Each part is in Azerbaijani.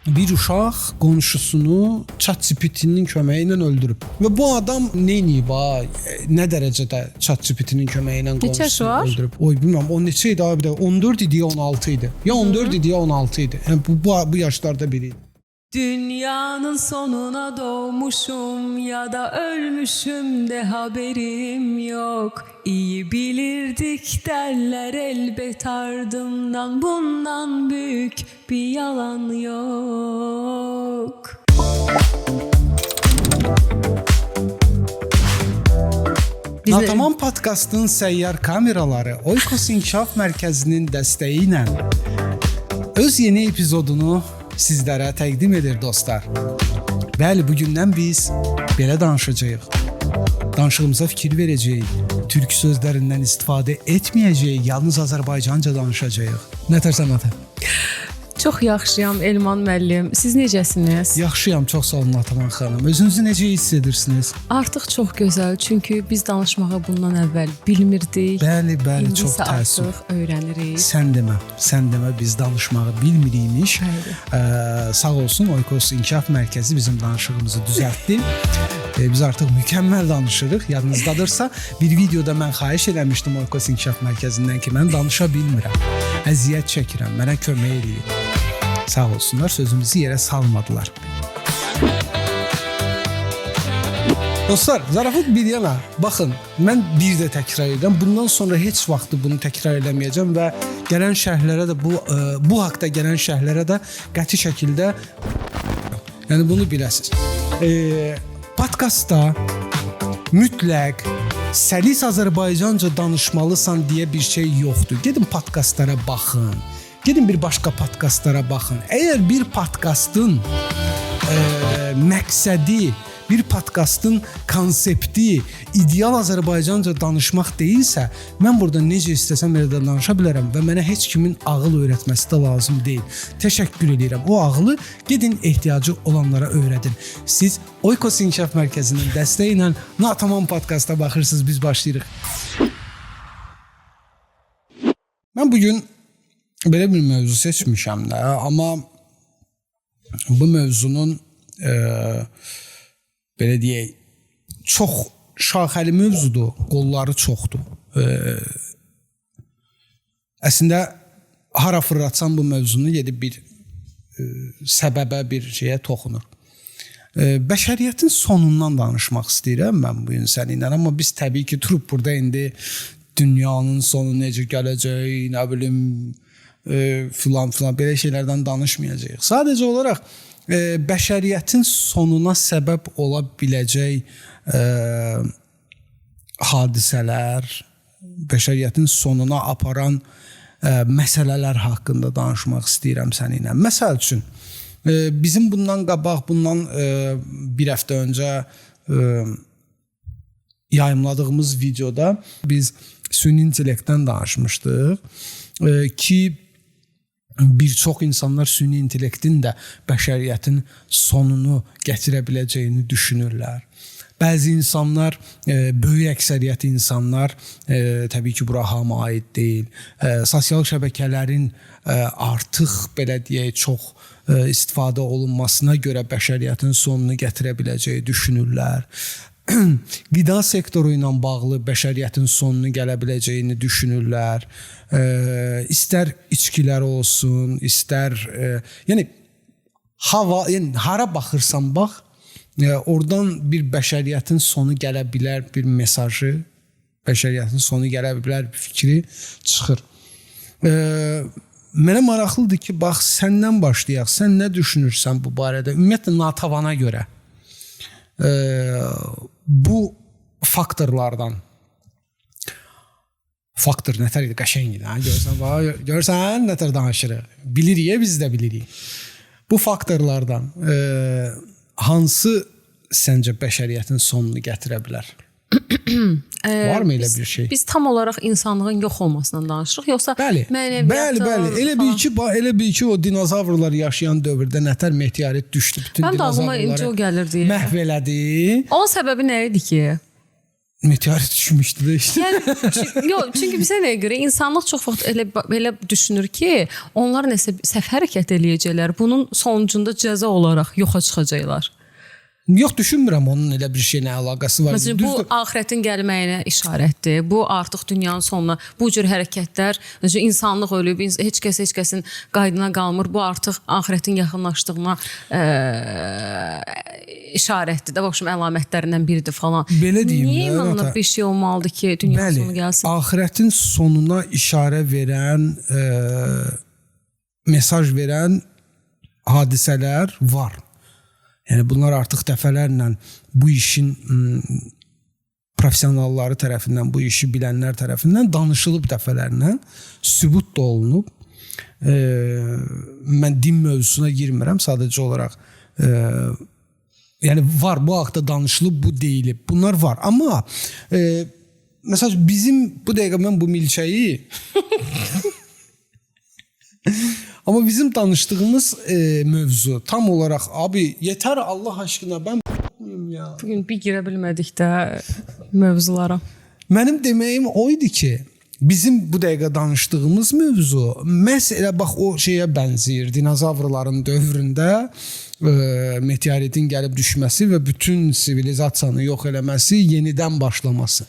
Bir uşaq qonşusunu ChatGPT-nin köməyi ilə öldürüb. Və bu adam nə eləyib ha? Nə dərəcədə ChatGPT-nin köməyi ilə Neçə yaşı qonşusunu var? öldürüb? Oy bilmirəm, o neçə idi abi də? 14 idi ya 16 idi. Ya 14 idi ya 16 idi. Yəni bu yaşlarda biri idi. Dünyanın sonuna doğmuşum ya da ölmüşüm de haberim yok. İyi bilirdik derler elbet ardımdan, bundan büyük bir yalan yok. Nataman podkastın səyyar kameraları Oikos İnkişaf Mərkəzinin dəstəyi ilə öz yeni epizodunu sizlərə təqdim edir dostlar. Bəli, bugündən biz belə danışacağıq. Danışığımıza fikir verəcəyik. Türk sözlərindən istifadə etməyəcəyik, yalnız Azərbaycanca danışacağıq. Nə tərsən Nata? Çox yaxşıyam Elman müəllim. Siz necəsiniz? Yaxşıyam, çox sağ olun Nataman xanım. Özünüzü necə hiss edirsiniz? Artıq çox gözəl, çünki biz danışmağı bundan əvvəl bilmirdik. Bəli, bəli, İndi çox isə təəssüf. artıq öyrənirik. Sən demə, sən demə biz danışmağı bilmirikmiş. Bəli. Sağ olsun Oikos İnkişaf Mərkəzi bizim danışığımızı düzəltdi. Biz artıq mükəmməl danışırıq. Yadınızdadırsa, bir videoda mən xahiş eləmişdim Oikos İnkişaf Mərkəzindən ki, mən danışa bilmirəm. Əziyyət çəkirəm, mənə kömək eləyin. Sağ olsunlar, sözümüzü yerə salmadılar. Dostlar, zarafat bir yana, baxın, mən bir də təkrar edirəm. Bundan sonra heç vaxt bunu təkrar eləməyəcəm və gələn şərhlərə də bu haqda gələn şərhlərə də qəti şəkildə, yəni bunu biləsiniz. Podkastda mütləq səlis Azərbaycanca danışmalısan deyə bir şey yoxdur. Gedin podkastlara baxın. Gedin bir başqa podkastlara baxın. Əgər bir podkastın məqsədi, bir podkastın konsepti ideal Azərbaycanca danışmaq deyilsə, mən burada necə istəsəm elə də danışa bilərəm və mənə heç kimin ağıl öyrətməsi də lazım deyil. Təşəkkür edirəm. O ağılı gedin ehtiyacı olanlara öyrədin. Siz Oikos İnkişaf Mərkəzinin dəstəyi ilə Nataman podkasta baxırsınız. Biz başlayırıq. Mən bu gün belə bir mövzu seçmişəm də, amma bu mövzunun belə deyək, çox şaxəli mövzudur, qolları çoxdur. Əslində hara fırlatsam bu mövzunu gedib bir səbəbə, bir şeyə toxunur. Bəşəriyyətin sonundan danışmaq istəyirəm mən bu gün səninlə, amma biz təbii ki durub burada indi dünyanın sonu necə gələcək, nə bilim filan filan belə şeylərdən danışmayacağıq. Sadəcə olaraq bəşəriyyətin sonuna səbəb ola biləcək hadisələr, bəşəriyyətin sonuna aparan məsələlər haqqında danışmaq istəyirəm səninlə. Məsəl üçün, bizim bundan qabaq, bundan bir həftə öncə yayımladığımız videoda biz süni intellektdən danışmışdıq ki, bir çox insanlar süni intellektin də bəşəriyyətin sonunu gətirə biləcəyini düşünürlər. Bəzi insanlar, böyük əksəriyyət insanlar, təbii ki, bura hamı aid deyil. Sosial şəbəkələrin artıq belə deyək, çox istifadə olunmasına görə bəşəriyyətin sonunu gətirə biləcəyi düşünürlər. Qida sektoru ilə bağlı bəşəriyyətin sonunu gələ biləcəyini düşünürlər. İstər içkilər olsun, istər yəni hava, yəni hara baxırsan bax, oradan bir bəşəriyyətin sonu gələ bilər bir mesajı, bəşəriyyətin sonu gələ bilər bir fikri çıxır. Mənə maraqlıdır ki, bax səndən başlayaq. Sən nə düşünürsən bu barədə? Ümumiyyətlə Natavana görə bu faktorlardan faktor nətər idi, qəşəng idi, hə? Görsən, bax, görsən nətər danışırıq. Bilirik, biz də bilirik. Bu faktorlardan hansı səncə bəşəriyyətin sonunu gətirə bilər? Var mı elə bir şey? Biz tam olaraq insanlığın yox olmasından danışırıq, yoxsa Bəli. mənəviyyatın? Bəli, bəli. Elə bil ki, elə bil ki o dinozavrlar yaşayan dövrdə nətər meteorit düşdü, bütün Mən də ağlıma dinozavrları indi o gəlirdi. məhv elədi. Onun səbəbi nə idi ki? Meteorit düşmüşdü də işte. Yəni yox, çünki bizə nəyə görə insanlıq çox vaxt elə düşünür ki, onlar nəsə səhv hərəkət eləyəcəklər. Bunun sonucunda cəza olaraq yoxa çıxacaqlar. Yox, düşünmürəm onun elə bir şeylə əlaqəsi var. Məsələn, bu axirətin gəlməyinə işarətdir. Bu artıq dünyanın sonuna, bu cür hərəkətlər, məsələn, insanlıq ölüb, heç kəs heç kəsin qaydına qalmır. Bu artıq axirətin yaxınlaşdığına işarətdir də, başım əlamətlərindən biridir falan. Belə deyim Niyə də, inanılır bir şey olmalıdır ki, dünyanın bəli, sonu gəlsin? Axirətin sonuna işarə verən, mesaj verən hadisələr var. Yəni bunlar artıq dəfələrlə bu işin professionalları tərəfindən, bu işi bilənlər tərəfindən danışılıb dəfələrlə, sübut da olunub. Mən din mövzusuna girmirəm, sadəcə olaraq yəni var, bu haqda danışılıb, bu deyilib. Bunlar var. Amma məsəl bizim bu dəqiqə mən bu milçəyi amma bizim danışdığımız mövzu tam olaraq abi yeter Allah aşkına mən ya. Bugün bir girə bilmədik də mövzulara. Mənim deməyim o idi ki, bizim bu dəqiqə danışdığımız mövzu məhz elə bax o şeyə bənzəyir. Dinozavrların dövründə meteoritin gəlib düşməsi və bütün sivilizasiyanı yox eləməsi, yenidən başlaması.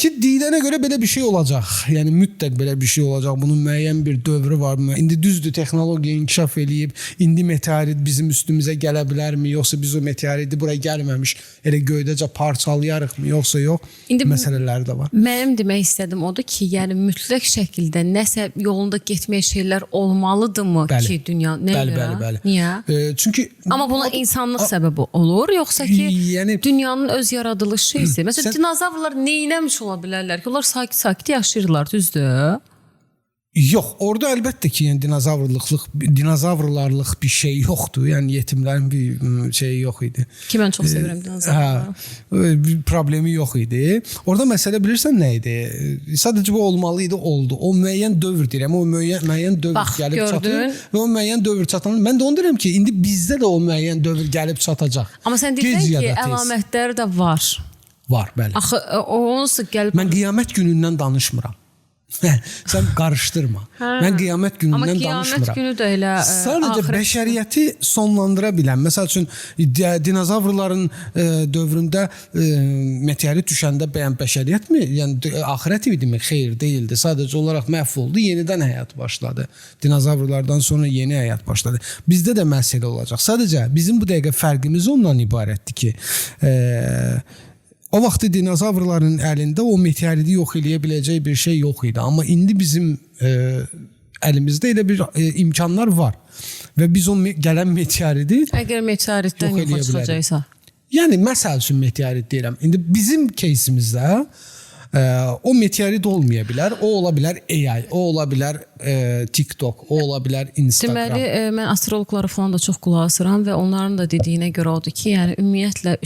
Ki deyilənə görə belə bir şey olacaq. Yəni mütləq belə bir şey olacaq. Bunun müəyyən bir dövrü var. İndi düzdür, texnologiya inkişaf eləyib. İndi meteorit bizim üstümüzə gələ bilərmi, yoxsa biz o meteoriti bura gəlməmiş elə göydəcə parçalayarıqmı, yoxsa yox? İndi məsələləri də var. Mənim demək istədiyim odur ki, yəni mütləq şəkildə nəsə yolunda getməyən şeylər olmalıdırmı Bəli. ki, dünya nəyə Bəli, görə? bəli, bəli. Niyə? Çünki amma buna insanlıq səbəbi olur, yoxsa ki, yəni dünyanın öz yaradılışı isə. Məsələn, dinozavrlar nə etmiş ola bilərlər ki, onlar sakit-sakit yaşayırlar, düzdür? Yox, orada əlbəttə ki, yəni dinozavrlarlıq bir şey yoxdur. Yəni yetimlərin bir şeyi yox idi. Ki mən çox sevirəm dinozavrları. Hə, bir problemi yox idi. Orada məsələ bilirsən nə idi? Sadəcə bu olmalı idi, oldu. O müəyyən dövr deyirəm, o müəyyən dövr Bax, gəlib gördün. çatır və o müəyyən dövr çatanda mən də onu deyirəm ki, indi bizdə də o müəyyən dövr gəlib çatacaq. Amma sən Gec deyirsən ya ki, da tez. əlamətlər də var. Var, bəli. Axı onsuz gəlib Mən qiyamət günündən danışmıram. Sən qarışdırma. Mən qiyamət Amma günündən qiyamət danışmıram. günü də elə Sadəcə bəşəriyyəti sonlandıra bilən, məsəl üçün dinozavrların dövründə meteorit düşəndə bəyən bəşəriyyətmi? Yəni axirət idimi? Xeyr, deyildi. Sadəcə olaraq məhv oldu, yenidən həyat başladı. Dinozavrlardan sonra yeni həyat başladı. Bizdə də məsələ olacaq. Sadəcə bizim bu dəqiqə fərqimiz ondan ibarətdir ki, o vaxtı dinozavrların əlində o meteoriti yox eləyə biləcək bir şey yox idi. Amma indi bizim əlimizdə elə bir imkanlar var. Və biz o gələn meteoriti əgər meteoritdən yox yoxa eləyə bilərik. çıxacaqsa. Yəni məsəl üçün meteorit deyirəm. İndi bizim кейsimizdə o meteorit olmaya bilər. O ola bilər AI, o ola bilər TikTok, o ola bilər Instagram. Deməli, mən astroloqlara falan da çox qulaq asıram və onların da dediyinə görə odur ki, yəni ümumiyyətlə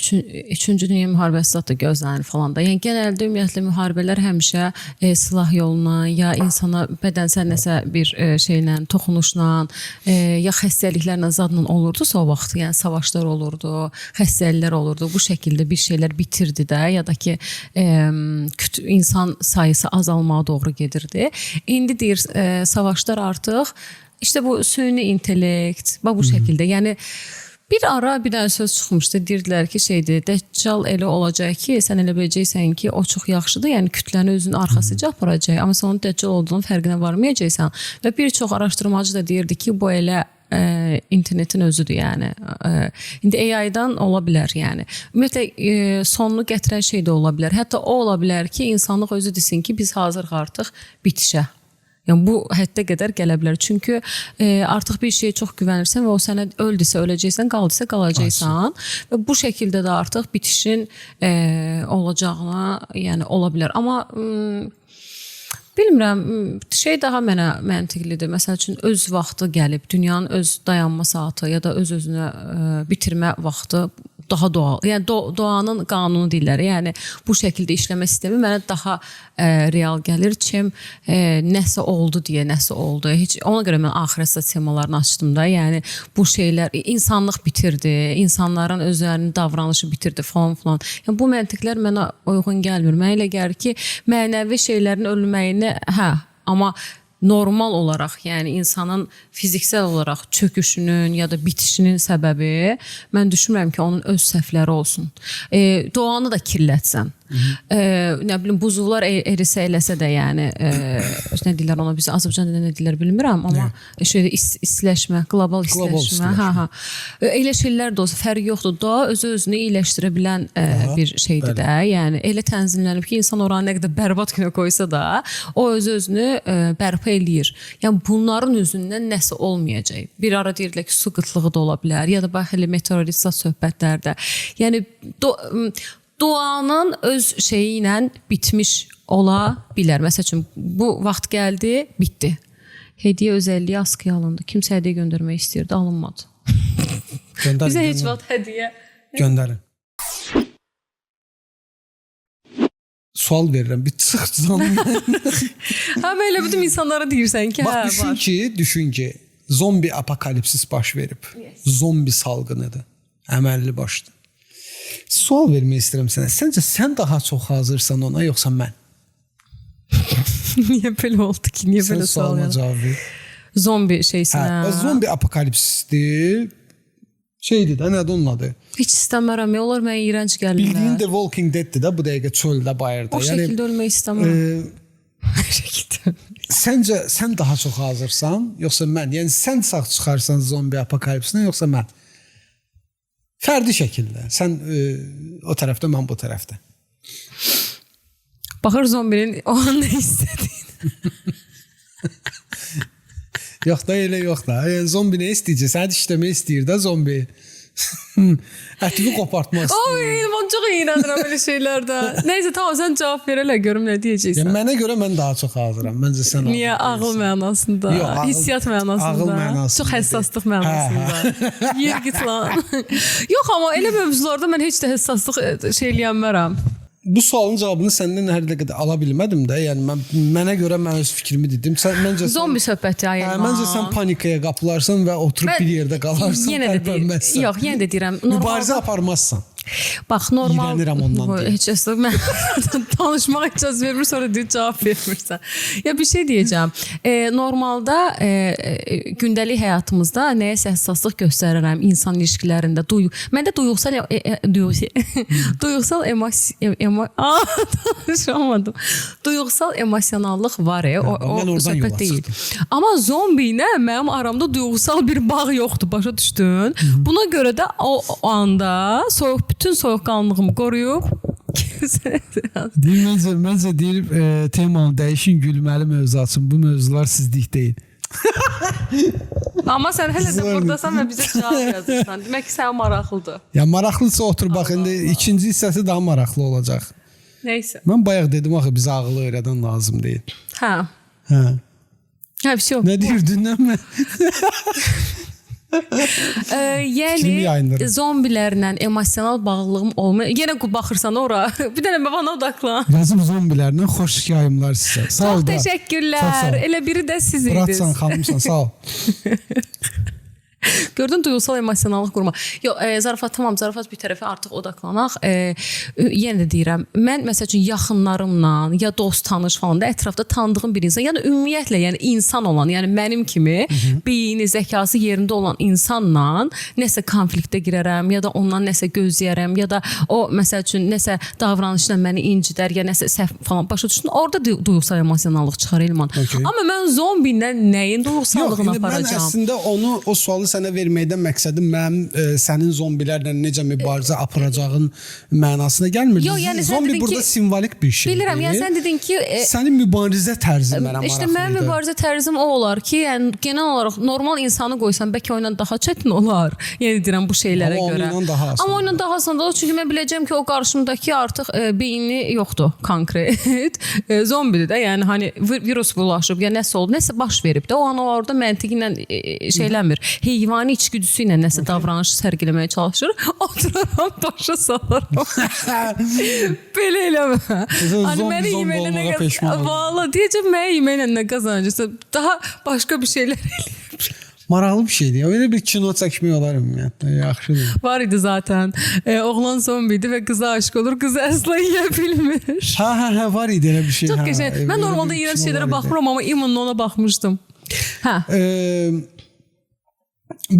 üçüncü dünya müharibəsi zad da gözlənilir falan da. Yəni genəldə ümumiyyətlə müharibələr həmişə silah yoluna ya insana bədənsəl nəsə bir şeylə, toxunuşla, ya xəstəliklərlə zadla olurdusa o vaxt, yəni savaşlar olurdu, xəstəliklər olurdu. Bu şəkildə bir şeylər bitirdi də ya da ki insan sayısı azalmağa doğru gedirdi. İndi deyir savaşlar artıq işte bu süni intellekt, bax bu şəkildə. Yəni bir ara bir dənə söz çıxmışdı. Deyirdilər ki, şeydir, Dəccal elə olacaq ki, sən elə biləcəksən ki, o çox yaxşıdır. Yəni kütləni özünün arxasıca aparacaq, amma sən onun Dəccal olduğunun fərqinə varmayacaqsan. Və bir çox araşdırmacı da deyirdi ki, bu elə internetin özüdür, yəni. İndi AI-dan ola bilər, yəni. Ümumiyyətlə sonunu gətirən şey də ola bilər. Hətta o ola bilər ki, insanlıq özü desin ki, biz hazırıq artıq bitişə. Yəni bu həddə qədər gələ bilər. Çünki artıq bir şeyə çox güvənirsən və o sənə öldüsə öləcəksən, qaldısa qalacaqsan və bu şəkildə də artıq bitişin olacağına, yəni ola bilər. Amma bilmirəm, şey daha mənə məntiqlidir. Məsəl üçün öz vaxtı gəlib, dünyanın öz dayanma saatı ya da öz-özünə bitirmə vaxtı daha doğal. Yəni doğanın qanunu deyirlər. Yəni bu şəkildə işləmə sistemi mənə daha real gəlir. Çim nəsə oldu deyə nəsə oldu. Heç ona görə mən axirət temalarını açdım da. Yəni bu şeylər insanlıq bitirdi, insanların özlərinin davranışı bitirdi falan filan. Yəni bu məntiqlər mənə uyğun gəlmir. Mənə elə gəlir ki, mənəvi şeylərin ölməyini, hə, amma normal olaraq, yəni insanın fiziksel olaraq çöküşünün ya da bitişinin səbəbi mən düşünmürəm ki, onun öz səhvləri olsun. Doğanı da kirlətsən. Nə bilim buzovlar erisə eləsə də, yəni nə deyirlər ona bizə Azərbaycan dilində nə deyirlər bilmirəm, amma şeydə istiləşmə, qlobal istiləşmə, hə, hə. Elə şeylər də olsa fərqi yoxdur. Doğa özü özünü iyiləşdirə bilən bir şeydir də. Yəni elə tənzimlənib ki, insan oranı nə qədər bərbad günə qoysa da, o özü özünü bərpa eləyir. Yəni bunların özündən nəsə olmayacaq. Bir ara deyirdilər ki, su qıtlığı da ola bilər ya da bax elə meteorit söhbətlərdə. Yəni doğanın öz şeyi ilə bitmiş ola bilər. Məsəl üçün bu vaxt gəldi, bitdi. Hədiyyə özəlliyi askıya alındı. Kimsə hədiyyə göndərmək istəyirdi, alınmadı. Göndərin, Bizə heç göndərin. vaxt hədiyyə Göndərin. Sual verirəm. Bir çıx canım. Hə, elə bütün insanlara deyirsən ki, Bax hə, düşün var. ki, düşün ki, zombi apokalipsis baş verib. Zombi salğınıdır. Əməlli başlı. Sual vermək istəyirəm sənə. Səncə sən daha çox hazırsan ona yoxsa mən? Niyə belə oldu ki? Niyə Sən belə sual sualıma yəni? cavab ver. Zombi şeysinə. Hə, zombi apokalipsisdir. Şeydir də, nədir onun adı? Heç istəmərəm. Onlar mənə iyrənc gəlirlər. Bildiyin The Walking Dead-dir də bu dəqiqə çöldə, bayırda. O şəkildə ölmək istəmirəm. O şəkildə. Səncə sən daha çox hazırsan yoxsa mən? Yəni sən sağ çıxarsan zombi apokalipsindən yoxsa mən? Fərdi şəkildə. Sən o tərəfdə, mən bu tərəfdə. Baxır zombinin o an nə istədiyini. Yox da elə yox da. Yəni zombi nə istəyəcək? Səni dişləmək istəyir də zombi. Ətini qopartmaq istəyir. Oy, mən çox iyrənirəm belə şeylərdən. Nəysə, tamam sən cavab ver elə görüm nə deyəcəksən. Yəni mənə görə mən daha çox hazıram. Məncə sən hazır Niyə ağıl deyilsən. mənasında, Yox, ağıl- hissiyat mənasında, ağıl mənasında çox həssaslıq deyil. mənasında. Yer git lan. Yox, amma elə mövzularda mən heç də həssaslıq şey eləyənmərəm. Bu sualın cavabını səndən hər dəqiqə də ala bilmədim də. Yəni mənə görə mən öz fikrimi dedim. Sən məncə sən, Zombi söhbəti ay. Hə, məncə sən panikaya qapılarsan və oturub Mən bir yerdə qalarsan, yenə də deyirəm. tərpənməzsən. Yox, yenə də deyirəm. Normal Mübarizə aparmazsan. Bax, normal. İyrənirəm ondan Bu, deyə. Heç əsl mən danışmağa icazə vermir, sonra deyir cavab vermirsən. Ya bir şey deyəcəm. Normalda gündəlik həyatımızda nəyəsə həssaslıq göstərirəm insan ilişkilərində. Məndə duyğusal duyğusal emosiya danışamadım. Duyğusal emosionallıq var, o, mən o oradan söhbət yola deyil. Amma zombi ilə mənim aramda duyğusal bir bağ yoxdur, başa düşdün? Buna görə də o anda bütün soyuqqanlığımı qoruyub Deyir, məncə deyir, temanı dəyişin, gülməli mövzu açın. Bu mövzular sizlik deyil. Amma sən hələ də burdasan və bizə cavab yazırsan. Demək ki, sənə maraqlıdır. Ya maraqlısa otur bax, indi ikinci hissəsi daha maraqlı olacaq. Nəysə. Mən bayaq dedim axı bizə ağılı öyrədən lazım deyil. Hə. Hə. Hə, bir şey yox. Nə deyirdin mən? Fikrimi Yəni yayındırın. zombilərlə emosional bağlılığım olmur. Yenə baxırsan ora. Bir dənə bana odaqlan. Yazım zombilərlə xoş yayımlar sizə. Sağ ol. Çox da. Çox sağ təşəkkürlər. ol. Elə biri də siz idiniz. Bratsan, xanımsan, sağ ol. Gördün duyğusal emosionallıq qurma. Yox, zarafat tamam, zarafat bir tərəfə artıq odaqlanaq. Yenə də deyirəm, mən məsəl üçün yaxınlarımla ya dost, tanış falan da ətrafda tanıdığım bir insan, yəni ümumiyyətlə, yəni insan olan, yəni mənim kimi beyni, zəkası yerində olan insanla nəsə konfliktə girərəm ya da ondan nəsə gözləyərəm ya da o məsəl üçün nəsə davranışla məni incidər ya nəsə səhv falan başa düşdün. Orada duyğusal emosionallıq çıxar Elman. Okay. Amma mən zombi ilə nəyin Yox, duyğusallığını indi mən aparacağam? əslində onu o sualı sənə verməkdən məqsədim mənim sənin zombilərlə necə mübarizə aparacağın mənasına gəlmir. Yox, yəni sən zombi dedin burada ki- simvolik bir şeydir. Bilirəm, yəni sən dedin ki, sənin mübarizə tərzin mənə maraqlı İşte mənim mübarizə tərzim o olar ki, yəni genel olaraq normal insanı qoysan bəlkə o ilə daha çətin olar. Yəni deyirəm bu şeylərə Amma görə. onunla daha asan Amma onunla daha asan olar çünki mən biləcəm ki, o qarşımdakı artıq beyni yoxdur konkret. Zombidir də, yəni hani virus bulaşıb ya nəsə olub, nəsə baş verib də o an o orada məntiqi ilə şeylənmir. Heyvani Heyvani içgüdüsü ilə nəsə davranış sərgiləməyə çalışır. Oturaram, başa salaram. Belə eləmə. Zombi məni zombi yeməklə nə olmağa peşman oldum. Valla deyəcəm mənə yeməklə nə qazancısa daha başqa bir şeylər eləyib. Maraqlı bir şeydir. Ya. Belə bir kino çəkmək olar ümumiyyətlə. Yaxşıdır. Var idi zaten. Oğlan zombi idi və qıza aşiq olur. Qızı əsla yiyə bilmir. Hə, hə, hə, var idi elə bir şey. Çox hə, qəşəng. elə Mən bir normalda iyrənc kino şeylərə var idi. baxmıram, amma imanla ona baxmışdım. Hə.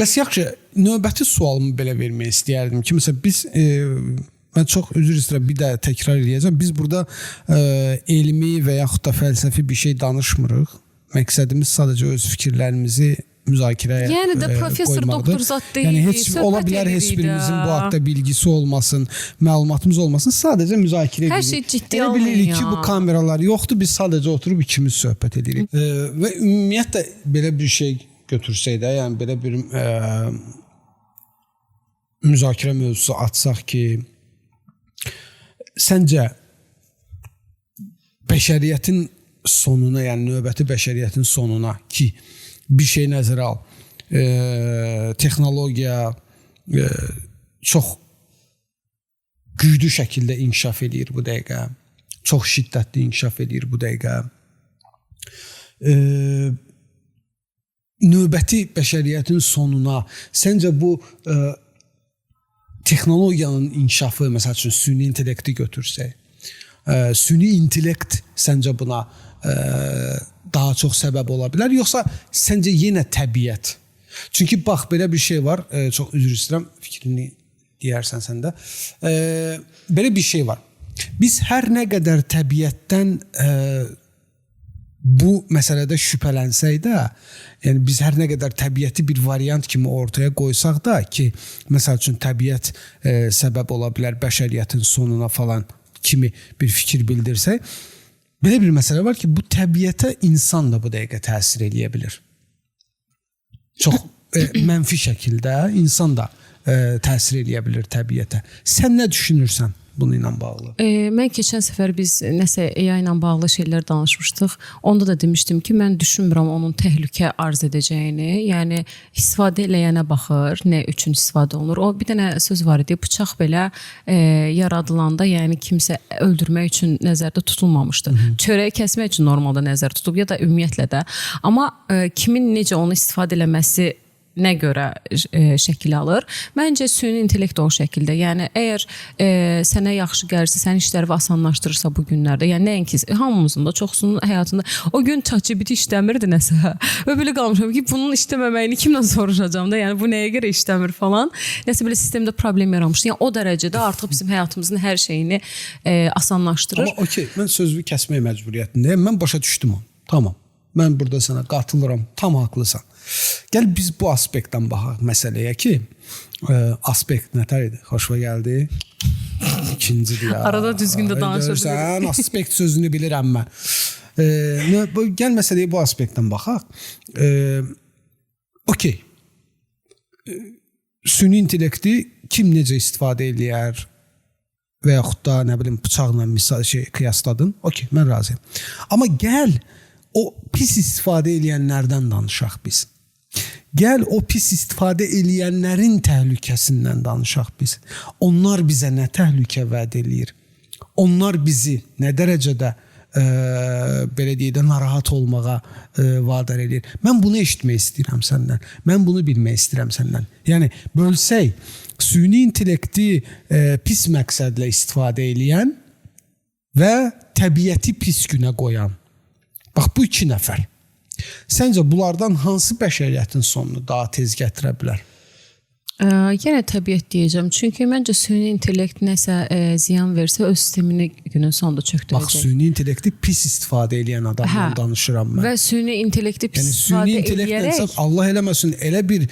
Bəs yaxşı, növbəti sualımı belə vermək istəyərdim ki, məsələn biz mən çox üzr istəyirəm, bir də təkrar eləyəcəm. Biz burada elmi və yaxud da fəlsəfi bir şey danışmırıq. Məqsədimiz sadəcə öz fikirlərimizi müzakirəyə Yəni də professor, qoymaqdır. doktor zat Yəni deyilik, heç söhbət ola bilər heç edirik birimizin də. bu haqda bilgisi olmasın, məlumatımız olmasın, sadəcə müzakirə Hər edirik. şey ciddi Elə almayın bilirik ki, ya. bu kameralar yoxdur, biz sadəcə oturub ikimiz söhbət edirik. Və ümumiyyətlə belə bir şey götürsək də, yəni belə bir müzakirə mövzusu açsaq ki, səncə bəşəriyyətin sonuna, yəni növbəti bəşəriyyətin sonuna ki, bir şey nəzərə al. Texnologiya çox güclü şəkildə inkişaf eləyir bu dəqiqə. Çox şiddətli inkişaf eləyir bu dəqiqə. Növbəti bəşəriyyətin sonuna səncə bu texnologiyanın inkişafı, məsəl üçün süni intellekti götürsək, süni intellekt səncə buna daha çox səbəb ola bilər, yoxsa səncə yenə təbiət? Çünki bax belə bir şey var, çox üzr istəyirəm, fikrini deyərsən sən də. Belə bir şey var. Biz hər nə qədər təbiətdən bu məsələdə şübhələnsək də, yəni biz hər nə qədər təbiəti bir variant kimi ortaya qoysaq da ki, məsəl üçün təbiət səbəb ola bilər bəşəriyyətin sonuna falan kimi bir fikir bildirsək, belə bir məsələ var ki, bu təbiətə insan da bu dəqiqə təsir eləyə bilər. Çox mənfi şəkildə insan da təsir eləyə bilər təbiətə. Sən nə düşünürsən bununla bağlı? Mən keçən səfər biz nəsə AI ilə bağlı şeylər danışmışdıq. Onda da demişdim ki, mən düşünmürəm onun təhlükə arz edəcəyini. Yəni istifadə eləyənə baxır, nə üçün istifadə olunur. O bir dənə söz var idi. Bıçaq belə yaradılanda, yəni kimsə öldürmək üçün nəzərdə tutulmamışdı. Çörəyi kəsmək üçün normalda nəzərdə tutulub ya da ümumiyyətlə də. Amma kimin necə onu istifadə eləməsi nə görə şəkil alır? Məncə süni intellekt o şəkildə. Yəni əgər sənə yaxşı gəlirsə, sənin işləri asanlaşdırırsa bu günlərdə, yəni nəinki hamımızın da çoxsunun həyatında o gün ChatGPT işləmirdi nəsə. Və belə qalmışam ki, bunun işləməməyini kimdən soruşacağam da? Yəni bu nəyə görə işləmir falan. Nəsə belə sistemdə problem yaranmışdı. Yəni o dərəcədə artıq bizim həyatımızın hər şeyini asanlaşdırır. Amma okey, mən sözünü kəsmək məcburiyyətindəyəm. Mən başa düşdüm onu. Tamam. Mən burada sənə qatılıram. Tam haqlısan. Gəl biz bu aspektdən baxaq məsələyə ki, aspekt nətər idi? Xoşuma gəldi. İkincidir ya. Arada düzgün də danışa bilirik. Görürsən, aspekt sözünü bilirəm mən. Gəl məsələyə bu aspektdən baxaq. Okey. Süni intellekti kim necə istifadə eləyər və yaxud da nə bilim bıçaqla misal şey qıyasladın. Okey, mən razıyam. Amma gəl o pis istifadə eləyənlərdən danışaq biz. Gəl o pis istifadə eləyənlərin təhlükəsindən danışaq biz. Onlar bizə nə təhlükə vəd eləyir? Onlar bizi nə dərəcədə belə deyək də narahat olmağa vadar eləyir? Mən bunu eşitmək istəyirəm səndən. Mən bunu bilmək istəyirəm səndən. Yəni bölsək, süni intellekti pis məqsədlə istifadə eləyən və təbiəti pis günə qoyan. Bax bu iki nəfər. Səncə bunlardan hansı bəşəriyyətin sonunu daha tez gətirə bilər? Yenə təbiət deyəcəm. Çünki məncə süni intellekt nəsə ziyan versə öz sistemini günün sonunda çökdürəcək. Bax süni intellekti pis istifadə eləyən adamdan danışıram mən. Və süni intellekti pis Yəni istifadə süni intellektlə eləyərək Allah eləməsin elə bir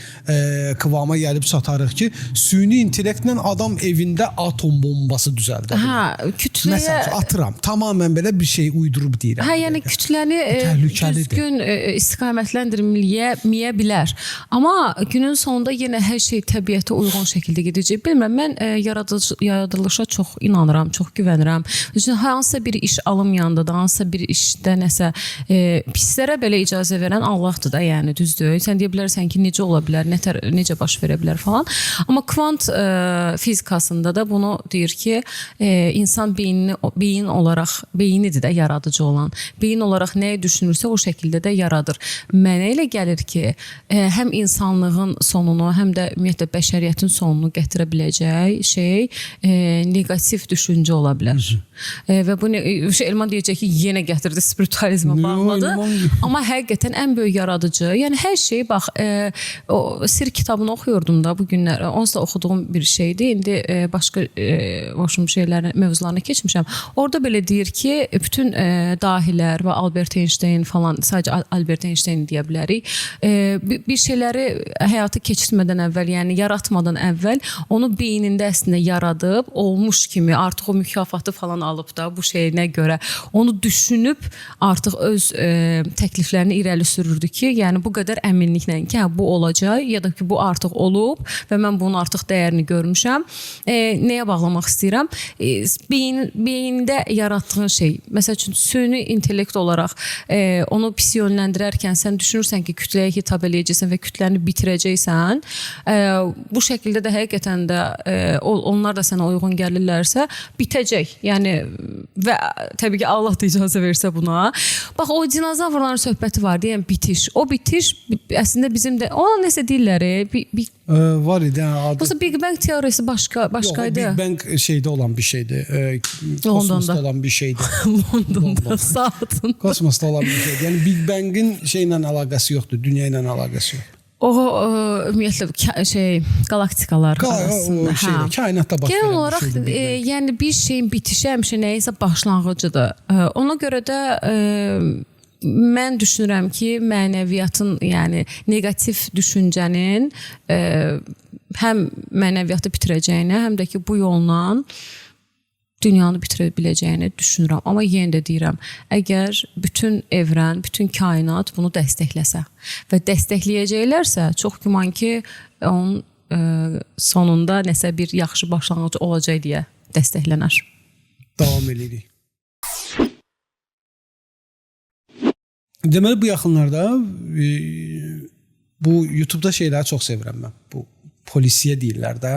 qıvama gəlib çatarıq ki, süni intellektlə adam evində atom bombası düzəldə bilər. Hə, kütləyə Məsəl üçün atıram. Tamamilə belə bir şey uydurub deyirəm. Hə, yəni kütləni Təhlükəlidir. düzgün istiqamətləndirməyə bilər. Amma günün sonunda yenə hər şey təbiətə uyğun şəkildə gedəcək. Bilmirəm, mən yaradılışa çox inanıram, çox güvənirəm. Məsələn, hansısa bir iş alınmayanda da, hansısa bir işdə nəsə pislərə belə icazə verən Allahdır da, yəni düzdür. Sən deyə bilərsən ki, necə ola bilər, necə baş verə bilər falan. Amma kvant fizikasında da bunu deyir ki, insan beynini beyin olaraq, beynidir də yaradıcı olan. Beyin olaraq nəyi düşünürsə o şəkildə də yaradır. Mənə elə gəlir ki, həm insanlığın sonunu, həm də ümumiyyətlə bəşəriyyətin sonunu gətirə biləcək şey neqativ düşüncə ola bilər. Və bu Elman deyəcək ki, yenə gətirdi spiritualizmə bağladı. Amma həqiqətən ən böyük yaradıcı, yəni hər şey bax, o sir kitabını oxuyurdum da bu günlər. Onsuz da oxuduğum bir şeydi. İndi başqa boşum şeylərin mövzularına keçmişəm. Orada belə deyir ki, bütün dahilər və Albert Einstein falan, sadəcə Albert Einstein deyə bilərik. Bir şeyləri həyata keçirmədən əvvəl, yəni yaratmadan əvvəl onu beynində əslində yaradıb, olmuş kimi artıq o mükafatı falan alıb da bu şeyinə görə onu düşünüb artıq öz təkliflərini irəli sürürdü ki, yəni bu qədər əminliklə ki, hə, bu olacaq ya da ki, bu artıq olub və mən bunun artıq dəyərini görmüşəm. Nəyə bağlamaq istəyirəm? Beyində yaratdığın şey, məsəl üçün süni intellekt olaraq onu pis yönləndirərkən sən düşünürsən ki, kütləyə hitab eləyəcəksən və kütləni bitirəcəksən. Bu şəkildə də həqiqətən də onlar da sənə uyğun gəlirlərsə, bitəcək. Yəni və təbii ki, Allah da icazə versə buna. Bax o dinozavrların söhbəti var, deyən bitiş. O bitiş əslində bizim də ona nəsə deyirlər, var idi adı. Yoxsa Big Bang teorisi başqaydı. Yox, Big Bang şeydə olan bir şeydi. Kosmosda olan bir şeydi. Londonda saatın. Kosmosda olan bir şeydi. Yəni Big Bang'in şeylə əlaqəsi yoxdur, dünya ilə əlaqəsi yoxdur. O ümumiyyətlə galaktikalar arasında. O şeydə, kainatda baş verən olaraq, bir şeydir. Yəni bir şeyin bitişi həmişə nəyisə başlanğıcıdır. Ona görə də mən düşünürəm ki, mənəviyyatın, yəni neqativ düşüncənin həm mənəviyyatı bitirəcəyini, həm də ki bu yolla dünyanı bitirə biləcəyini düşünürəm. Amma yenə də deyirəm, əgər bütün evrən, bütün kainat bunu dəstəkləsə və dəstəkləyəcəklərsə, çox güman ki, onun sonunda nəsə bir yaxşı başlanğıc olacaq deyə dəstəklənər. Davam edirik. Deməli, bu yaxınlarda bu YouTube-da şeyləri çox sevirəm mən. Bu polisiyə deyirlər də.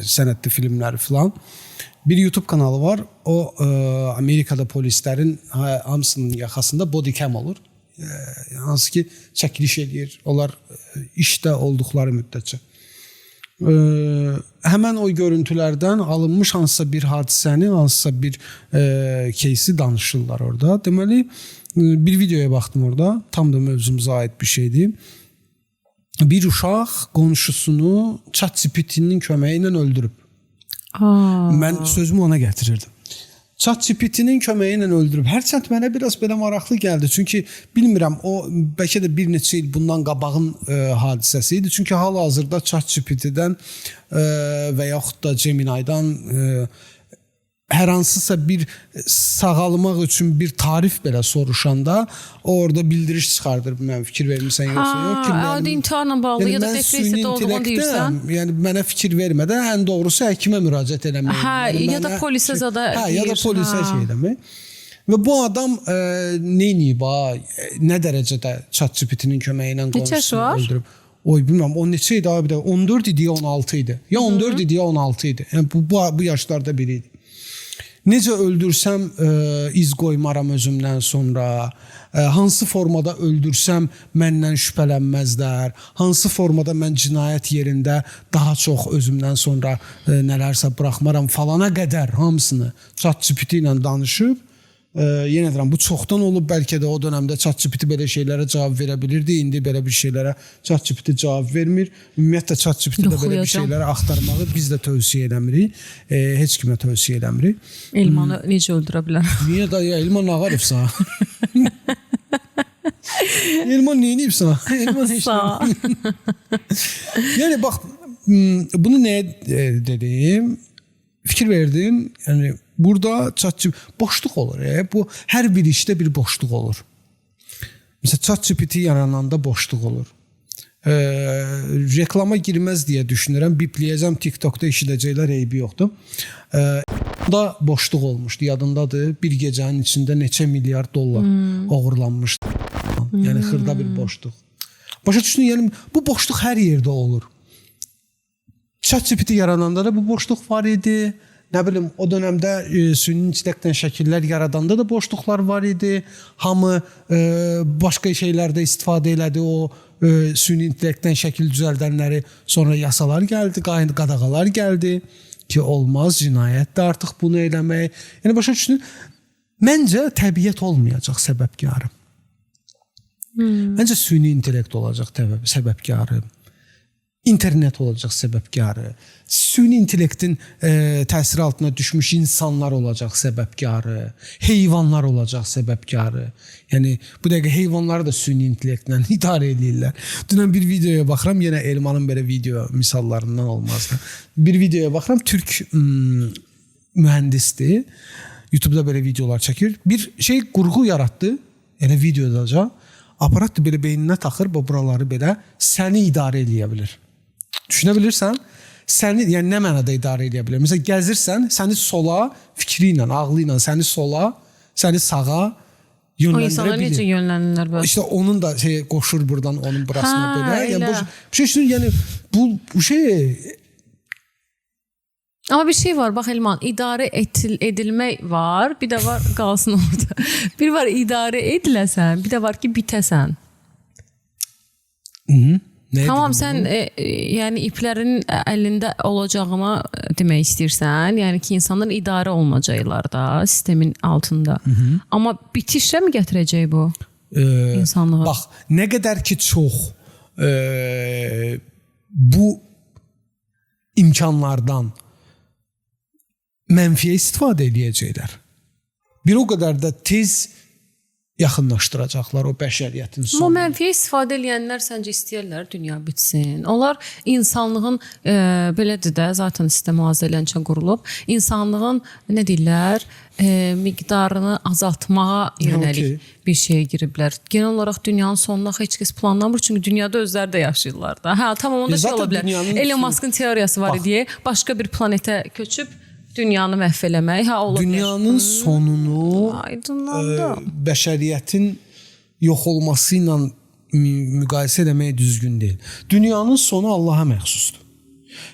Sənədli filmləri filan. Bir YouTube kanalı var. O Amerikada polislərin hamısının yaxasında bodycam olur. Hansı ki çəkiliş eləyir. Onlar işdə olduqları müddətcə. Həmən o görüntülərdən alınmış hansısa bir hadisəni, hansısa bir кейsi danışırlar orada. Deməli, bir videoya baxdım orada. Tam da mövzumuza aid bir şeydir. Bir uşaq qonşusunu ChatGPT-nin köməyi ilə öldürüb. Mən sözümü ona gətirirdim. ChatGPT-nin köməyi ilə öldürüb. Hərçənd mənə biraz belə maraqlı gəldi. Çünki bilmirəm, o bəlkə də bir neçə il bundan qabağın hadisəsi idi. Çünki hal-hazırda ChatGPT-dən və yaxud da Gemini-dan hər hansısa bir sağalmaq üçün bir tarif belə soruşanda o orada bildiriş çıxardır. Mən fikir vermirsən yoxsa yox ki, mənim intiharla bağlı yəni ya da depressiyada olduğunu deyirsən. Yəni mənə fikir vermədən ən doğrusu həkimə müraciət eləmək. Hə, yəni, ya da polisə zada deyir. Ya da polisə şey eləmək. Və bu adam nə eləyib ha? Nə dərəcədə ChatGPT-nin köməyi ilə qonşusunu öldürüb? Oy bilmirəm, o neçə idi abi də? 14 idi ya 16 idi. Ya 14 idi ya 16 idi. Yəni bu yaşlarda biri idi. Necə öldürsəm iz qoymaram özümdən sonra, hansı formada öldürsəm məndən şübhələnməzlər, hansı formada mən cinayət yerində daha çox özümdən sonra nələrsə buraxmaram falana qədər hamısını ChatGPT ilə danışıb. Yenə deyirəm, bu çoxdan olub, bəlkə də o dönəmdə ChatGPT belə şeylərə cavab verə bilirdi. İndi belə bir şeylərə ChatGPT cavab vermir. Ümumiyyətlə ChatGPT-də belə bir şeyləri axtarmağı biz də tövsiyə eləmirik. Heç kimə tövsiyə eləmirik. Elmanı necə öldürə bilər? Niyə da ya Elman Ağarov sana? Elman nə edib sana? Elman heç nə. Yəni bax, bunu nəyə dedim? Fikir verdim. Yəni burada ChatGPT boşluq olur. Bu hər bir işdə bir boşluq olur. Məsələn ChatGPT yarananda boşluq olur. Reklama girməz deyə düşünürəm. Bipləyəcəm, TikTokda eşidəcəklər, eybi yoxdur. Da boşluq olmuşdu, yadındadır. Bir gecənin içində neçə milyard dollar oğurlanmışdı. Yəni xırda bir boşluq. Başa düşdün? Yəni bu boşluq hər yerdə olur. ChatGPT yarananda da bu boşluq var idi. Nə bilim, o dövrdə süni intellektlə şəkillər yaradanda da boşluqlar var idi. Hamı başqa şeylərdə istifadə elədi o süni intellektdən şəkil düzəldənləri. Sonra yasalar gəldi, qadağalar gəldi ki, olmaz, cinayətdir artıq bunu eləmək. Yəni başa düşdün? Məncə təbiət olmayacaq səbəbkarı. Məncə süni intellekt olacaq səbəbkarı. İnternet olacaq səbəbkarı. Süni intellektin təsiri altına düşmüş insanlar olacaq səbəbkarı. Heyvanlar olacaq səbəbkarı. Yəni bu dəqiqə heyvanları da süni intellektlə idarə eləyirlər. Dünən bir videoya baxıram, yenə Elmanın belə video misallarından olmazdı. Bir videoya baxıram, türk mühəndisdir. YouTube'da belə videolar çəkir. Bir şey qurğu yaratdı. Elə videodaca. Aparat da belə beyninə taxır, bu buraları belə səni idarə eləyə bilir. Düşünə bilirsən? Səni, yəni nə mənada idarə eləyə bilər? Məsələn, gəzirsən, səni sola fikri ilə, ağlı ilə səni sola, səni sağa O insanlar yönləndirə bilir. necə yönlənirlər bəs? İşte onun da şey qoşur buradan onun burasına Ha, belə. Yəni elə. bu şey üçün, yəni bu şey. Amma bir şey var, bax Elman, idarə edilmək var, bir də var qalsın orada. Bir var idarə ediləsən, bir də var ki, bitəsən. Nə Tamam, dedim? sən yəni iplərin əlində olacağına demək istəyirsən, yəni ki, insanlar idarə olunacaqlar da sistemin altında. Amma bitişə mi gətirəcək bu insanlığa? Bax, nə qədər ki çox bu imkanlardan mənfiyə istifadə eləyəcəklər. Bir o qədər də tez yaxınlaşdıracaqlar o bəşəriyyətin Amma sonunu. mənfiyə istifadə eləyənlər səncə istəyirlər dünya bitsin. Onlar insanlığın belədir də, zaten sistem hazırlayan üçün qurulub. İnsanlığın nə deyirlər, miqdarını azaltmağa yönəlik bir şeyə giriblər. Genel olaraq dünyanın sonuna heç kəs planlamır, çünki dünyada özləri də yaşayırlar da. Hə, tamam, onda Ya şey zaten ola bilər. dünyanın Elon Musk'ın teoriyası var idi, başqa bir planetə köçüb dünyanı məhv eləmək. Hə, ola bilər. Dünyanın sonunu Aydınlandı. Bəşəriyyətin yox olması ilə müqayisə eləmək düzgün deyil. Dünyanın sonu Allaha məxsusdur.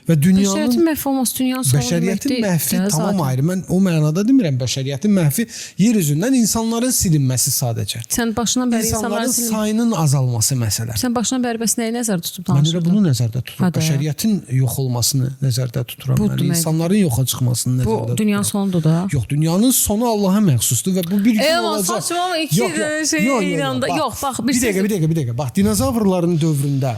Və dünyanın Bəşəriyyətin məhv olması dünyanın sonu bəşəriyyətin demək deyil məhvi də tamam zaten. ayrı. Mən o mənada demirəm bəşəriyyətin məhvi yer üzündən insanların silinməsi sadəcə. Sən başından bəri İnsanların insanların silin- sayının azalması məsələ. Sən başından bəri bəs nəyi nəzərdə tutub Mən elə danışırdın? bunu nəzərdə tuturam. Hə də. Bəşəriyyətin yox olmasını nəzərdə tuturam. Bu Mən demək- insanların yoxa çıxmasını nəzərdə Bu tuturam. dünyanın sonudur da. Yox, dünyanın sonu Allaha məxsusdur və bu bir gün Amma olacaq. saçmalama, iki dənə şey eyni anda. Yox, bax, bir bir şey- dəqiqə, bir dəqiqə, bir dəqiqə. Bax, dinozavrların dövründə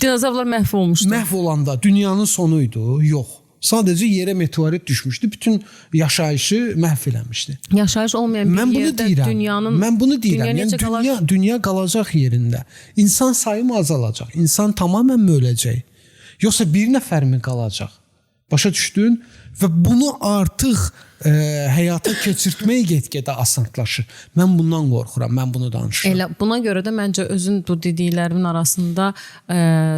Dinozavrlar məhv olmuşdu. məhv olanda dünyanın sonu idi? Yox. Sadəcə yerə meteorit düşmüşdü. Bütün yaşayışı məhv eləmişdi. Yaşayış olmayan bir Mən bunu yerdə deyirəm. dünyanın Mən bunu deyirəm. Dünya Yəni necə qalar? dünya qalacaq yerində. İnsan sayı mı azalacaq? İnsan tamamilə mi öləcək? Yoxsa bir nəfər mi qalacaq? Başa düşdün? Və bunu artıq həyata keçirtmək get-gedə asanlaşır. Mən bundan qorxuram. Mən bunu danışıram. Elə buna görə də məncə özün bu dediklərimin arasında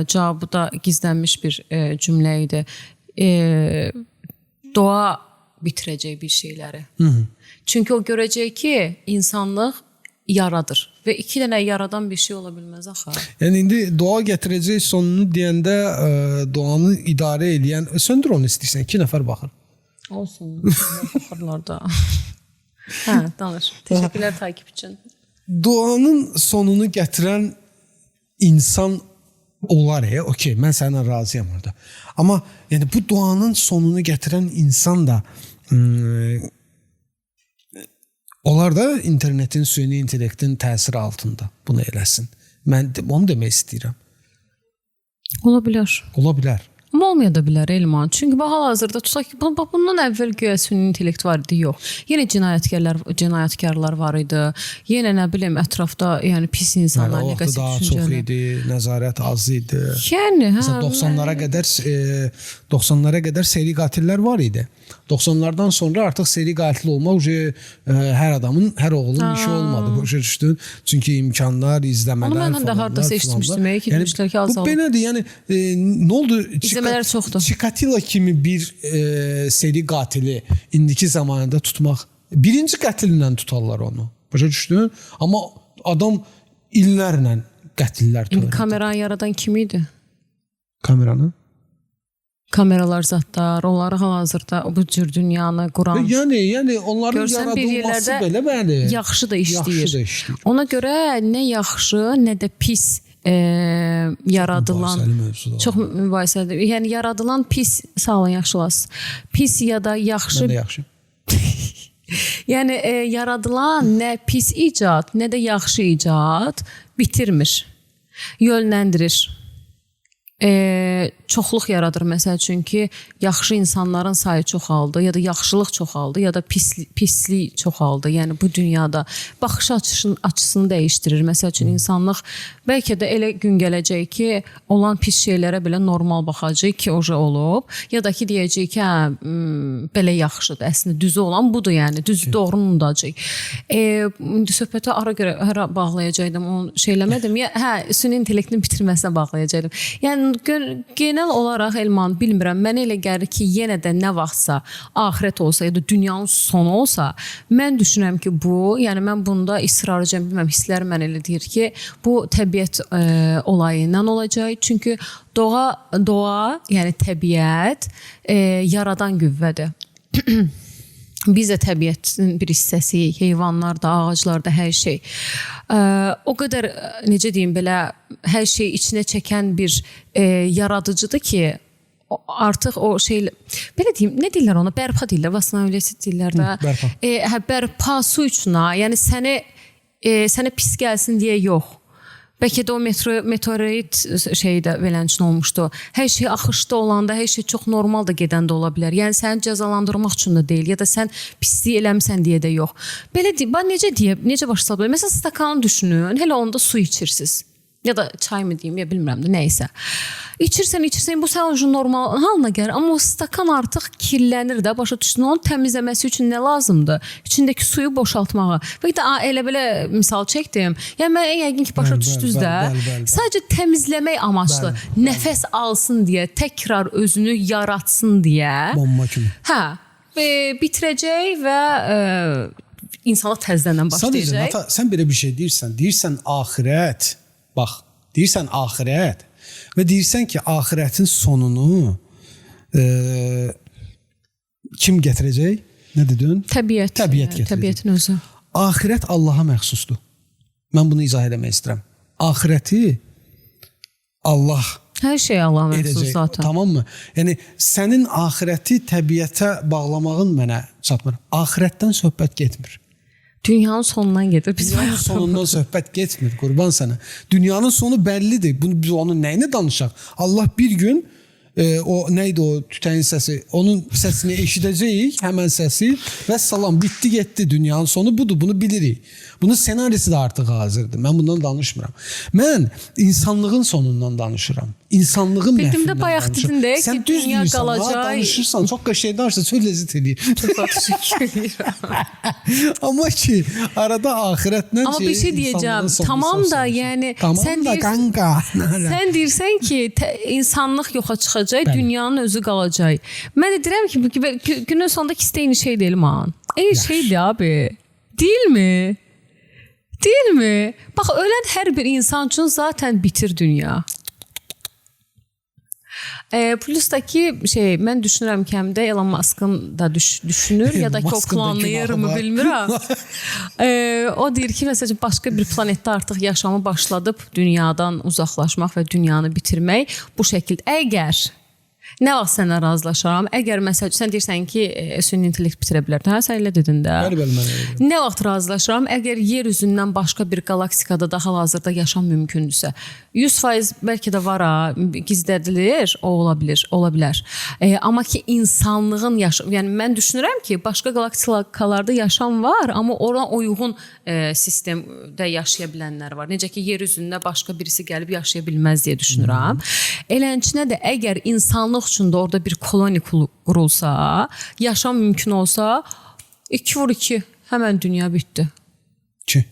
cavabı da gizlənmiş bir cümlə idi. Doğa bitirəcək bir şeyləri. Hı -hı. Çünki o görəcək ki, insanlıq yaradır və iki dənə yaradan bir şey ola bilməz axı. Yəni indi doğa gətirəcək sonunu deyəndə doğanı idarə eləyən söndür onu istəyirsən. 2 nəfər baxır. Olsun. Baxırlar da. Hə, danış. Təşəkkürlər takip üçün. Doğanın sonunu gətirən insan olar, okey, mən səninlə razıyam orada. Amma yəni bu doğanın sonunu gətirən insan da onlar da internetin, süni intellektin təsiri altında bunu eləsin. Mən onu demək istəyirəm. Ola bilər. Ola bilər. Amma Amma olmaya da bilər Elman. Çünki bax hal-hazırda tutaq ki, bax bundan əvvəl güya süni intellekt var idi, yox. Yenə cinayətkarlar var idi. Yenə nə bilim ətrafda yəni pis insanlar, o vaxtda neqativ daha çox düşüncələr. idi, nəzarət az idi. Yəni hə. Məsələn 90-lara qədər 90-lara qədər seri qatillər var idi. 90-lardan sonra artıq seri qatil olmaq uje hər adamın, hər oğlunun işi olmadı. Başa düşdün? Çünki imkanlar, izləmələr Onu mən də falanlar, hardasa eşitmişdim, filanlar. ki, demişlər ki, Bu azalıb. belədir. Yəni nə oldu? İzləmələr çoxdur. Chikatilo kimi bir seri qatili indiki zamanında tutmaq birinci qətillə tutarlar onu. Başa düşdün? Amma adam illərlə qətillər İndi törədir. kameranı yaradan kim idi? Kameranı. Kameralar zətlər, onları hal-hazırda bu cür dünyanı quran Yəni onların Görsən bir yaradılması yerlərdə belə bəli. yaxşı da işləyir. Yaxşı da işləyir. Ona görə nə yaxşı, nə də pis yaradılan Mübahisəli mövzudur. çox mübahisəlidir. Yəni yaradılan pis, sağ olun, yaxşı olasınız. Pis ya da yaxşı, Mən də yaxşı. yəni yaradılan nə pis icad, nə də yaxşı icad bitirmir. Yönləndirir. Çoxluq yaradır məsəl üçün ki, yaxşı insanların sayı çoxaldı ya da yaxşılıq çoxaldı ya da pislik çoxaldı. Yəni bu dünyada baxış açısını dəyişdirir. Məsəl üçün insanlıq bəlkə də elə gün gələcək ki, olan pis şeylərə belə normal baxacaq ki, oja olub ya da ki deyəcək ki, hə, belə yaxşıdır. Əslində düzü olan budur, yəni düz doğrunu unudacaq. İndi söhbətə ara görə hara bağlayacaqdım, onu şey eləmədim. Ya, hə, süni intellektin bitirməsinə bağlayacaqdım. Yəni genel olaraq Elman, bilmirəm, mənə elə gəlir ki, yenə də nə vaxtsa axirət olsa ya da dünyanın sonu olsa, mən düşünürəm ki, bu, yəni mən bunda israrcıyam, bilmirəm, hisslərim mənə elə deyir ki, bu təbiət olayı ilə olacaq. Çünki doğa, yəni təbiət yaradan qüvvədir. Biz də təbiətin bir hissəsiyik, heyvanlar da, ağaclar da, hər şey. O qədər, necə deyim, belə hər şeyi içinə çəkən bir yaradıcıdır ki, artıq o şey, belə deyim, nə deyirlər ona? Bərpa deyirlər, vasnaviyəsi deyirlər də. Bərpa. Hə, bərpa su üçün, yəni sənə pis gəlsin deyə yox. Bəlkə də o meteorit şeyi də beləncə olmuşdu. Hər şey axışda olanda, hər şey çox normal da gedən də ola bilər. Yəni səni cəzalandırmaq üçün də deyil, ya da sən pislik eləmisən deyə də yox. Belə deyim, bax necə deyə, necə başa sala bilər? Məsələn, stakanı düşünün, hələ onda su içirsiniz. Ya da çay mı deyim, ya bilmirəm də, nəysə. İçirsən, içirsən, bu sənin üçün normal halına gəlir. Amma o stakan artıq kirlənir də, başa düşdün? Onun təmizləməsi üçün nə lazımdır? İçindəki suyu boşaltmağı. Və də elə belə misal çəkdim. Yəni mən yəqin ki, başa düşdünüz də. Sadəcə təmizləmək amaçlı, nəfəs alsın deyə, təkrar özünü yaratsın deyə. Bomba kimi. Hə, bitirəcək və insanlıq təzədən başlayacaq. Sadəcə Nata, sən belə bir şey deyirsən, deyirsən axirət. Bax, deyirsən axirət və deyirsən ki, axirətin sonunu kim gətirəcək? Nə dedin? Təbiət. Təbiət gətirəcək. Təbiətin özü. Axirət Allaha məxsusdur. Mən bunu izah eləmək istəyirəm. Axirəti Allah Hər şey Allaha məxsus zaten. Tamam mı? Yəni sənin axirəti təbiətə bağlamağın mənə çatmır. Axirətdən söhbət getmir. Dünyanın sonundan gedir. Biz Dünyanın sonundan söhbət getmir, qurban sənə. Dünyanın sonu bəllidir. Bunu biz onun nəyinə danışaq? Allah bir gün o nə idi o tütəyin səsi? Onun səsini eşidəcəyik, həmən səsi və salam bitdi getdi. Dünyanın sonu budur. Bunu bilirik. Bunun ssenarisi də artıq hazırdır. Mən bundan danışmıram. Mən insanlığın sonundan danışıram. İnsanlığın Bildim də məhvindən bayaq danışıram. dedin də ki, Sən düz dünya deyirsən, qalacaq. Ha, danışırsan, çox qəşəng danışırsan, çox ləzzət eləyir. Çox təşəkkür edirəm. Amma ki, arada axirətlə Amma bir şey deyəcəm. Tamam da, yəni tamam sən da kanka. Sən deyirsən ki, insanlıq yoxa çıxacaq, dünyanın özü qalacaq. Mən də deyirəm ki, günün sonunda ikisi də eyni şey deyil man. Eyni şeydir abi. Deyil mi? Deyil mi? Bax, ölən hər bir insan üçün zaten bitir dünya. Plus da ki, şey, mən düşünürəm ki, həm də Elon Musk'ın da düşünür ya da ki, o planlayır mı bilmirəm. O deyir ki, məsələn, başqa bir planetdə artıq yaşamı başladıb dünyadan uzaqlaşmaq və dünyanı bitirmək bu şəkildə. Əgər Nə vaxt sənə razılaşaram? Əgər məsəl sən deyirsən ki, süni intellekt bitirə bilər. Hə, sən elə dedin də. Bəli, bəli, mən elə deyirəm. Nə vaxt razılaşıram? Əgər yer üzündən başqa bir qalaktikada da hal-hazırda yaşam mümkündürsə. 100% bəlkə də var ha, gizlədilir, o ola bilər, ola bilər. Amma ki insanlığın yaşam, yəni mən düşünürəm ki, başqa qalaktikalarda yaşam var, amma ora uyğun sistemdə yaşaya bilənlər var. Necə ki yer üzündə başqa birisi gəlib yaşaya bilməz deyə düşünürəm. Elənçinə də əgər insanlıq üçün də orada bir koloniya qurulsa, yaşam mümkün olsa, 2 vur 2 həmən dünya bitdi. Ki.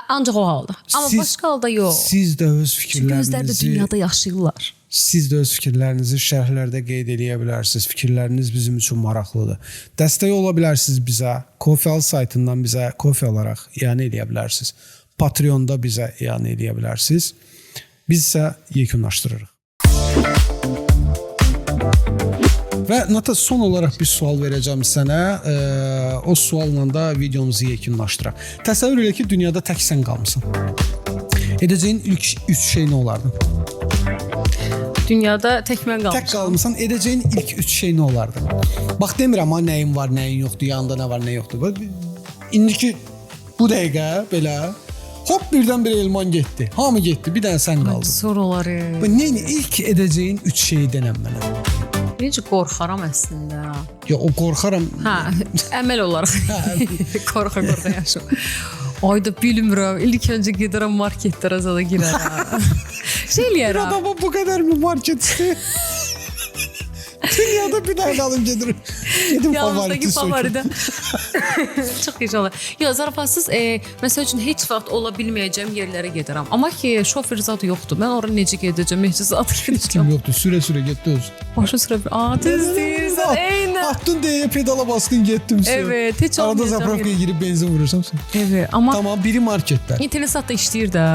Ancaq o halda. Amma başqa halda yox. Siz də öz Çünki özləri də fikirlərinizi dünyada yaşayırlar. Siz də öz fikirlərinizi şərhlərdə qeyd eləyə bilərsiniz. Fikirləriniz bizim üçün maraqlıdır. Dəstək ola bilərsiniz bizə. Kofe al saytından bizə kofe alaraq ianə eləyə bilərsiniz. Patreonda bizə ianə eləyə bilərsiniz. Biz isə yekunlaşdırırıq. Və Nata, son olaraq bir sual verəcəm sənə. O sualla da videomuzu yekunlaşdıraq. Təsəvvür elə ki, dünyada tək sən qalmısan. Edəcəyin ilk üç şey nə olardı? Dünyada tək mən qalmışam. Tək qalmısan, edəcəyin ilk üç şey nə olardı? Bax demirəm ha nəyin var, nəyin yoxdur, yanında nə var, nə yoxdur. Bax, indiki bu dəqiqə belə hop birdən-birə Elman getdi. Hamı getdi, bir dənə sən qaldın. Soruları. Bu nə ilk edəcəyin üç şeyi denən mənə. Necə qorxaram əslində. Ya o qorxaram. Hə, əməl olaraq. Qorxa-qorxa yaşayıram. Ay da bilmirəm. İlk öncə gedirəm marketlərə zada girərəm. Şey Bir eləyərəm. adama bu qədər mi market istəyir? Dünyada bir dənə alım gedir. Gedim Yanımızdakı favoriti söküm. favoridə. Çox gec olar. Yox, zarafatsız, məsəl üçün heç vaxt ola bilməyəcəyim yerlərə gedirəm. Amma ki, şofer zad yoxdur. Mən ora necə gedəcəm, necə zad gedəcəm. Kim yoxdur? Sürə-sürə getdi özü. Başa sürə. Aa, düz deyirsən. Eynən. Atdın deyə pedala bastın getdim. Evet, heç Arada olmayacaq zapravkaya girib benzin vurursan sən. Evet, amma Tamam, biri marketdə. internet zad da işləyir də.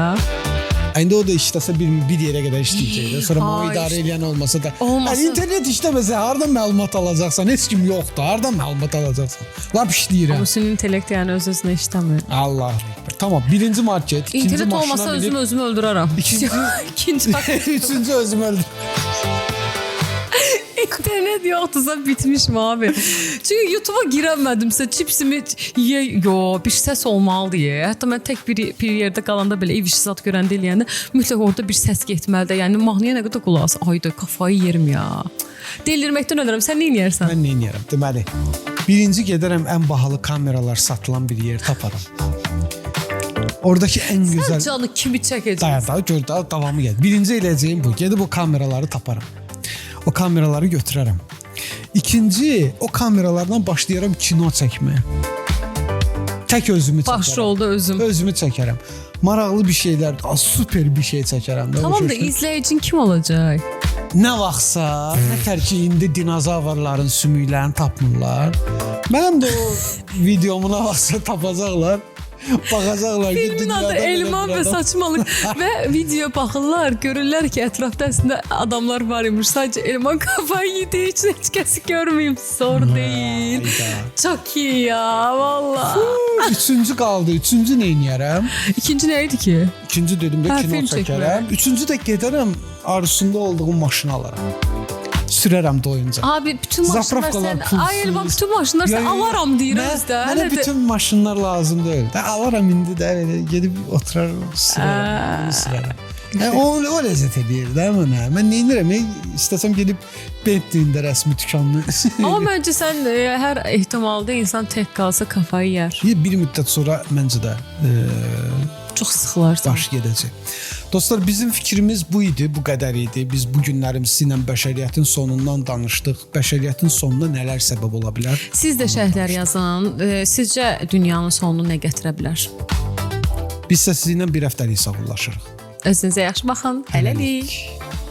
İndi o da işləsə bir yerə qədər işləyəcək də. Sonra o Ay, idarə eləyən olmasa da. Olmasın. Yəni, internet işləməsə hardan məlumat alacaqsan? Heç kim yoxdur. Hardan məlumat alacaqsan? Lap işləyir. Amma süni intellekt yəni öz-özünə işləmir. Allah. Tamam, birinci market, ikinci İnternet maşına olmasa minib, özümü özümü öldürərəm. İkinci- ikinci üçüncü özümü öldür. İnternet yoxdursa bitmişim abi. Çünki YouTube'a girəmədimsə çipsimi yeyə, yo, bir səs olmalıdır. Ye. Hətta mən tək bir yerdə qalanda belə ev işi zad görəndə eləyəndə mütləq orada bir səs getməlidir. Yəni mahnıya nə qədər qulaq as. Ayda kafayı yerim ya. Delirməkdən ölürəm. Sən nə eləyərsən? Mən nə eləyərəm? Deməli, birinci gedərəm ən bahalı kameralar satılan bir yer taparam. Oradakı ən gözəl Canı kimi çəkəcəksən? Dayan, dayan, gör, daha davamı gəlir. Birinci eləyəcəyim bu. Gedib o kameraları taparam. O kameraları götürərəm. İkinci, o kameralardan başlayaram kino çəkməyə. Tək özümü çəkərəm. Başrolda özüm. Özümü çəkərəm. Maraqlı bir şeylər, super bir şey çəkərəm. də, Tamam da başa düşdün? izləyicin kim olacaq? Nə vaxtsa, nətər ki indi dinozavrların sümüklərini tapmırlar. Mənim də o videomu nə vaxtsa tapacaqlar. Baxacaqlar ki, Filmin adı dünyada belə Elman bir və adam- Saçmalıq və video baxırlar, görürlər ki, ətrafda əslində adamlar var imiş. Sadəcə Elman kafayı yediyi üçün heç kəsi görməyib. Zor deyil. Hayda. Çok iyi ya valla. Üçüncü qaldı. Üçüncü nə eləyərəm? İkinci nə idi ki? İkinci dedim də Hə, kino film çəkərəm. Üçüncü də gedərəm arzusunda olduğum maşını alaram. Sürərəm doyunca. Abi bütün maşınlar Zapravkalar sən, pulsuz. ay Elman bütün maşınlar Ya, sən ya, ya. alaram deyir Mənə- öz də. Mənə Hələ də- bütün maşınlar lazım deyil. Də alaram indi də belə gedib oturaram, sürərəm, onu sürərəm. Yəni, o ləzzət eləyir də mənə. Mən nə edirəm? İstəsəm gedib Bentley-nin də rəsmi dükanını. Amma məncə sən hər ehtimalda insan tək qalsa kafayı yer. Bir müddət sonra məncə də Çox sıxılarsan. baş gedəcək. Dostlar, bizim fikrimiz bu idi, bu qədər idi. Biz bu günlərimiz sizinlə bəşəriyyətin sonundan danışdıq. Bəşəriyyətin sonuna nələr səbəb ola bilər? Siz də şərhlər yazın. Sizcə dünyanın sonunu nə gətirə bilər? Biz isə sizinlə bir həftəlik sağollaşırıq. Özünüzə yaxşı baxın. Hələlik. Hələlik.